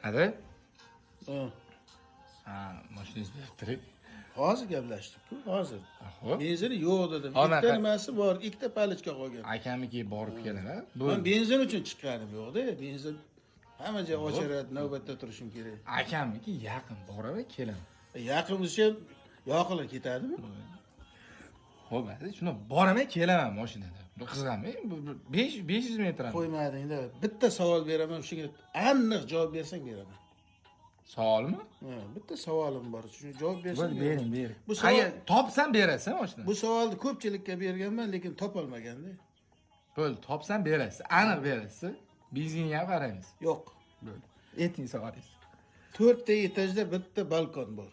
Hadi. Ha. Ha, mashinangiz berib turing. Hozir gaplashdik-ku, hozir. Xo'p. Benzini yo'q dedim. Hozir Ikkita nimasi bor, ikkita palichka qolgan. Akamniki borib kelaman. Men benzin uchun chiqqanim yo'q-da, benzin hamma joy ocharadi, navbatda turishim kerak. Akamniki yaqin boraman, kelaman. Yaqin bo'lsa ham yoqilib ketadimi? Xo'p, hadi, shuni boraman, kelaman mashinada. Qizg'anmang, 500 metr. Qo'ymading-da. Bitta savol beraman, shunga aniq javob bersang beraman. Savolmi? Ha, bitta savolim bor. Shunga javob bersang bering, bering. Bu savol agar topsam berasan mashina. Bu savolni ko'pchilikka berganman, lekin topolmaganda. Bo'ldi, topsam berasiz, aniq berasiz. Benzinga ham qaraymiz. Yo'q. Bo'ldi. Ayting savolingizni. 4 ta etajda bitta balkon bor.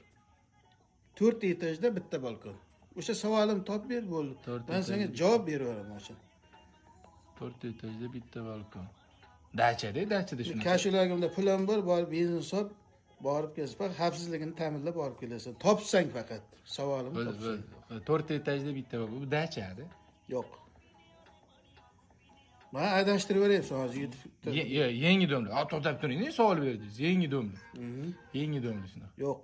4 ta etajda bitta balkon. O'sha savolimni topib ber, bo'ldi. Men senga javob berib beraman o'sha. 4 ta etajda bitta balkon. Dachada, dachada shuni. Kashelagimda pulim bor, borib benzin solib, borib kelsin, faqat xavfsizligini ta'minlab borib kelasan. Topsang faqat savolimni topsang. Bo'ldi. 4 ta etajda bitta balkon. Bu dachada. Yo'q. Men adashtirib beryapsan hozir YouTube'da. Yangi domla. Ha, to'xtab turing, savol berdingiz. Yangi domla. Yangi domla shunaqa. Yo'q.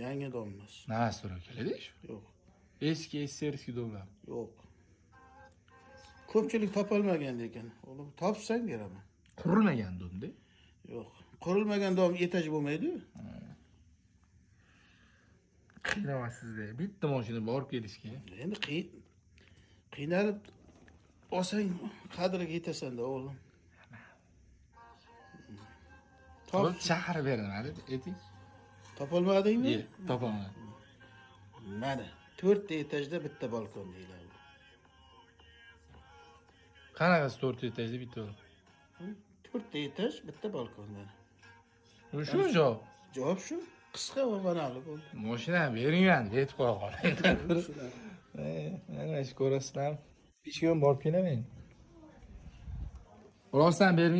Yangi dom emas. Nima to'g'ri keladi shu? Yo'q. Eski SSRski domla. Yo'q. Ko'pchilik topolmagan lekin. Oğlum topsang beraman. Qurilmagan domda. Yo'q. Qurilmagan dom etaj bo'lmaydi-yu. Qiynamasizda. Bitta mashina borib kelishga. Endi qiynalib olsang qadriga yetasan-da o'g'lim. Top chaqirib berdim, hali ayting. Topolmadingmi? Yo'q, topolmadim. Mana 4 ta etajda bitta balkon deyiladi. Qanaqasi 4 ta etajda bitta balkon? 4 ta etaj bitta balkon mana. Shu javob. Javob shu. Qisqa va ma'noli bo'ldi. Mashina beringman, yetib qo'ya qoling. Mana shu ko'rasizlar. 5 kun borib kelaman. Rostdan bermay